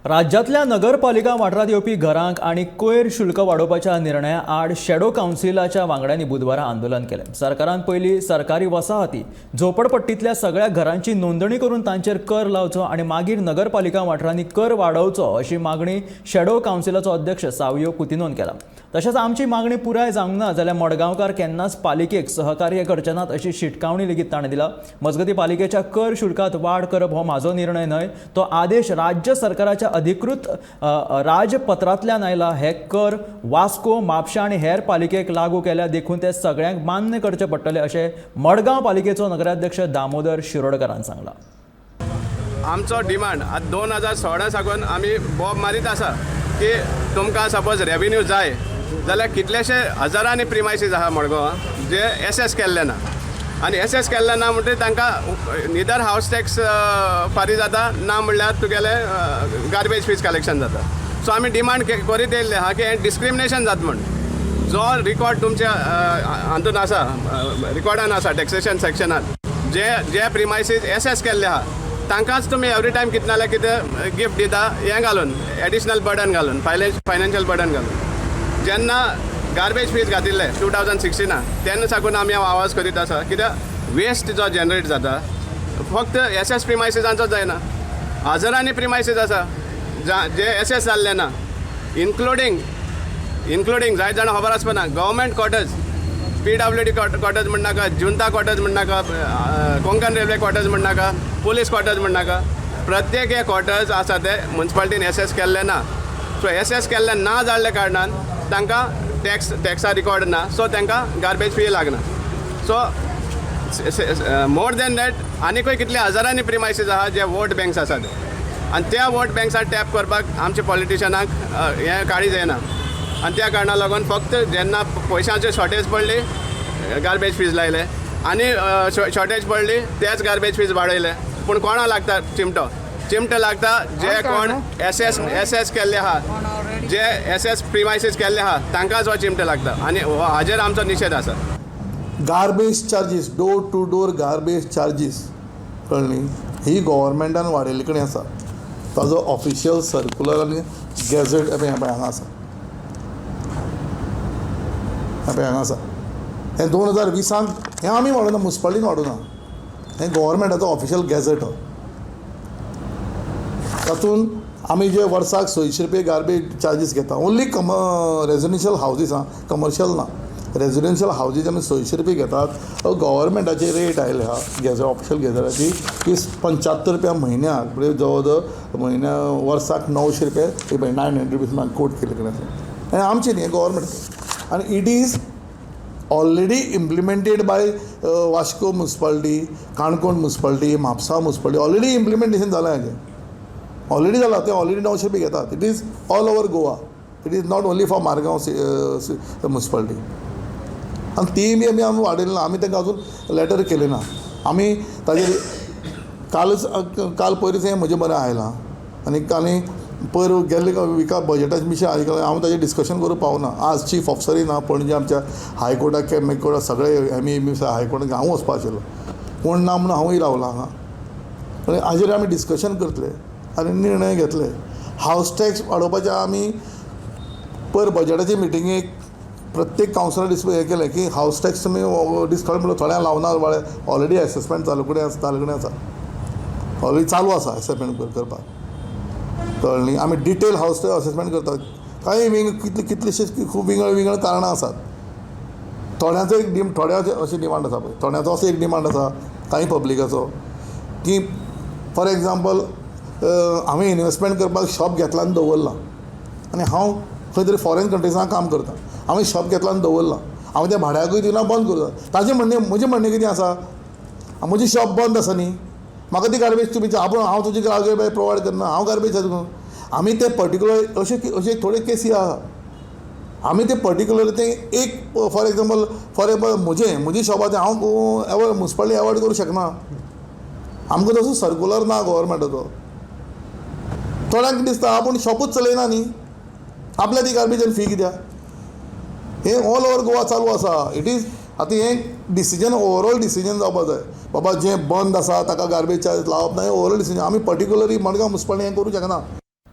राज्यांतल्या नगरपालिका वाठारांत येवपी घरांक आनी कोयर शुल्क वाडोवपाच्या निर्णया आड शॅडो कावन्सिलाच्या वांगड्यांनी बुधवारा आंदोलन केलें. सरकारान पयलीं सरकारी वसाहती झोपडपट्टींतल्या सगळ्या घरांची नोंदणी करून तांचेर कर लावचो आनी मागीर नगरपालिका वाठारांनी कर वाडोवचो अशी मागणी शॅडो कावन्सिलाचो अध्यक्ष सावियो कुतिनोन केला. तशेंच आमची मागणी पुराय जावंक ना जाल्यार मडगांवकार केन्नाच पालिकेक सहकार्य करचे नात अशी शिटकावणी लेगीत ताणें दिला. मजगतीं, पालिकेच्या कर शुल्कांत वाड करप हो म्हाजो निर्णय न्हय, तो आदेश राज्य सरकाराच्या अधिकृत राजपत्रांतल्यान आयला. हे कर वास्को, म्हापशा आनी हेर पालिकेक लागू केल्या, देखून ते सगळ्यांक मान्य करचे पडटले अशें मडगांव पालिकेचो नगराध्यक्ष दामोदर शिरोडकारान सांगलां. आमचो डिमांड आतां 2016 साकून आमी बोब मारीत आसा की तुमकां सपोज रेवेन्यू जाय जाल्यार कितलेशे हजारांनी प्रिमायसीस आहा मडगांवां जे एसएस केल्ले ना आनी एसएस केल्ले ना म्हणटकीर तांकां निदर हावस टॅक्स फारीक जाता, ना म्हणल्यार तुगेले गार्बेज फीज कलेक्शन जाता. सो आमी डिमांड करीत येयल्ले आहा की हें डिस्क्रिमिनेशन जाता म्हण. जो रिकॉर्ड तुमच्या हातून आसा, रिकॉर्डान आसा, टॅक्सेशन सेक्शनान जे जे प्रिमायसीस एसएस केल्ले आहा तांकांच तुमी एवरी टायम कितें नाल्यार कितें गिफ्ट दिता हें घालून, एडिशनल बर्डन घालून, फायनान्शियल बर्डन घालून. जेन्ना गार्बेज फीज घातिल्ले 2016, तेन्ना साकून आमी आवाज करीत आसा, कित्याक वेस्ट जो जनरेट जाता फक्त एसएस प्रिमायसिसांचो जायना, हजारांनी प्रिमायसीस आसा जे एसएस जाल्ले ना, इन्क्लुडींग जायत जाणां खबर आसपा ना, गव्हर्मेंट क्वॉर्टर्स, पीडब्ल्यूडी क्वॉर्टर्स म्हणनाका, जुंता क्वॉर्टर्स म्हणनाका, कोंकण रेल्वे क्वॉर्टर्स म्हणनाका, पुलीस क्वॉर्टर्स म्हणनाका, प्रत्येक हे क्वॉर्टर्स आसा ते मुन्सिपालिटीन एसएस केल्ले ना. सो एसएस केल्ले ना जाल्ल्या कारणान तांकां टॅक्सा रिकॉर्ड ना, सो तांकां गार्बेज फी लागना. सो मोर देन that आनीकूय कितले हजारांनी प्रिमायसीस आहा जे वोट बँक्स आसा ते आनी त्या वोट बँक्साक टॅप करपाक आमच्या पॉलिटिशनाक हें काळीज येना आनी त्या कारणा लागून फक्त जेन्ना पयशांची शॉर्टेज पडली गार्बेज फीज लायले आनी शॉर्टेज पडली तेच गार्बेज फीज वाडयले. पूण कोणा लागता चिमटो? चिमटो लागता जे कोण एसएस केल्ले आहा, जे एसएस प्रिमायसीस केल्ले आहा तांकांच हो चिमटो लागता आनी हाजेर आमचो निशेध आसा. Garbage charges, door to door garbage charges, कळ्ळें न्ही, ही गोवोरमेंटान वाडयल्ले कडेन आसा. ताजो ऑफिशियल सर्कुलर आनी गॅझेट हें पळय हांगा आसा, हें पळय हांगा आसा. हें 2020 हें आमी वाडोवना, मुन्सिपालिटीन वाडोवना, हें गोवोरमेंटाचो ऑफिशियल गॅझेट हो. तातूंत आमी जे वर्साक 600 रुपया गार्बेज चार्जीस घेता, ओन्ली कम रेजिडेन्शियल हावजीस आं, कमर्शियल ना. रेजिडेन्शियल हावजीस आमी 600 रुपया घेतात. गोवोरमेंटाची रेट आयल्या गॅझेट, ऑफिशियल गॅझेटाची की 75 रुपया म्हयन्याक, म्हणजे जवळ जवळ म्हयन्या वर्साक 900 रुपया. हे पळय, 900 रुपीज म्हाका कोट केल्ले कडेन आसा. आनी आमची न्ही, गोवोरमेंट आनी it is already implemented by Vasco municipality, Canacona municipality, Mapusa municipality. Already implementation जालां हेजें, ऑलरेडी जालां. ते ऑलरेडी 900 रुपया घेतात. It is all over Goa, it is not only for Margao municipality. आनी ती बी आमी वाडयली ना, आमी तांकां अजून लेटर केली ना. आमी ताजेर कालच, काल पयरूच हें म्हजें बरें आयलां आनी आनी पयर गेल्ले विका बजेटाचे मिशन आयकलें. हांव ताजेर डिस्कशन करूंक पावना. आज चीफ ऑफिसरूय ना पणजे. आमच्या हायकोर्टाक, कोर्टाक सगळे एम ई बी हायकोर्टाक हांव वचपा आशिल्लो, कोण ना म्हणून हांवूय रावलां हांगा. आनी हाजेर आमी डिस्कशन करतले आनी निर्णय घेतले. हावस टॅक्स वाडोवपाचें आमी पयर बजेटाचे मिटिंगेक प्रत्येक कावन्सिलर डिस हें केलें की हावस टॅक्स तुमी डिस्कावंट म्हणून थोड्यांक लावना. ऑलरेडी एसेसमेंट चालू कडेन आसा, चालू कडेन आसा, ऑलरेडी चालू आसा एसेसमेंट करपाक, कळ्ळें न्ही. आमी डिटेल हावस टॅक्स असेसमेंट करतात. कांय विंग कितले कितलेशेच खूब विंगड विंगड कारणां आसात. थोड्यांचो एक डिम थोड्यांचे अशें डिमांड आसा पळय, थोड्यांचो असो एक डिमांड आसा कांय पब्लिकाचो की फॉर एग्जाम्पल हांवें इनवेस्टमेंट करपाक शॉप घेतलां आनी दवरलां आनी हांव खंय तरी फॉरेन कंट्रीजान काम करता. हांवें शॉप घेतलां आनी दवरलां, हांवें तें भाड्याकूय दिना, बंद करता. ताजें म्हणणें, म्हजें म्हणणें कितें आसा, म्हजें शॉप बंद आसा न्ही, म्हाका ती गार्बेज तुमी आपूण हांव तुजी गार्बेज प्रोवायड करना, हांव गार्बेज आमी ते पर्टिक्युलर अशे अशे थोडे केसी आहा. आमी ते पर्टिक्युलर ते एक फॉर एग्जाम्पल म्हजें शॉप आहा तें हांव एवॉयड, मुन्सिपालिटी एवॉयड करूं शकना. आमकां तसो सर्कुलर ना गोवोरमेंटाचो. थोड्यांक दिसता आपूण शॉपूच चलयना न्ही, आपल्या ती गार्बेज आनी फी कित्याक. हें ऑल ओवर गोवा चालू आसा. It is आतां हें डिसिजन, ओवरऑल डिसिजन जावपा जाय. बाबा, जें बंद आसा ताका गार्बेज चार्ज लावप ना, हें ओवरऑल डिसिजन. आमी पर्टिक्युलरली मडगांव मुन्सिपालिटी हें करूं शकना.